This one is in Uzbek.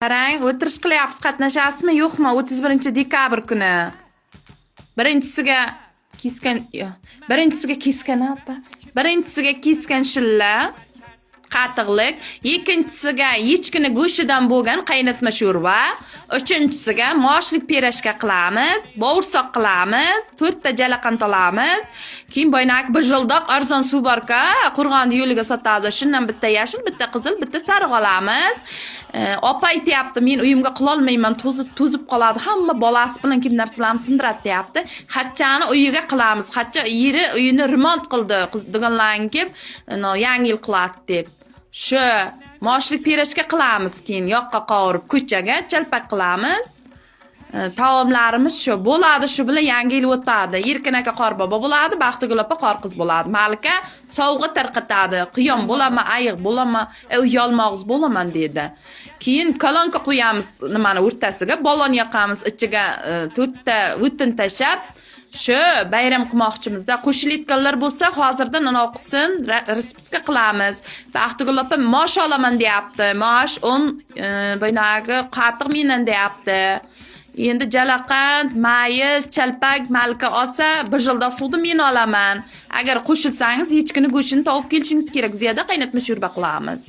Qarang, o'tirish qilyapsiz, qatnashasizmi, yo'qmi? 31-dekabr kuni. Birinchisiga kesgan, yo'q, birinchisiga kesgan opa. Birinchisiga kesgan shilla qatiqlik, ikkinchisiga echkini go'shtidan bo'lgan qaynatma sho'rva, uchinchisiga moshlik pirojka qilamiz, bovursoq qilamiz, to'rtta jalaqant olamiz. Keyin boynak bijildoq arzon suv borka, Qo'rg'onni yo'liga sotadi. Shundan bitta yashil, bitta qizil, bitta sariq olamiz. Opa aytyapti, men uyimga qilolmayman, to'zib to'zib qoladi. Hamma bolasi bilan kelib narsalarni sindiradi deyapti. Xatchani uyiga qilamiz. Xatcha eri uyini remont qildi, qiz dugonlaring kelib, yangi yil qiladi deb. Shu moshlik pirojka qilamiz, keyin yoqqa qovurib ko'chaga chalpak qilamiz. Taomlarimiz shu bo'ladi, shu bilan yangi yil o'tadi. Erkin aka qorbobo bo'ladi, Baxtigul opa qorqiz bo'ladi. Malika sovg'a tarqatadi. Quyon bo'laman, ayiq bo'laman, yolmog'iz bo'laman dedi. Keyin kolonka qo'yamiz nimani o'rtasiga, balon yoqamiz, ichiga to'rtta o'tin tashlab, shu bayram qilmoqchimizda. Qo'shilayotganlar bo'lsa, hozirdan anavi qilsin, расписка qilamiz. Baxtigul opa mosh olaman deyapti. Mosh 10 boyagi qatiq mendan deyapti. Endi jalaqand, mayiz, chalpak Malika olsa, bijildoq suvni men olaman. Agar qo'shilsangiz, echkini go'shtini topib kelishingiz kerak. Ziyoda qaynatma sho'rva qilamiz.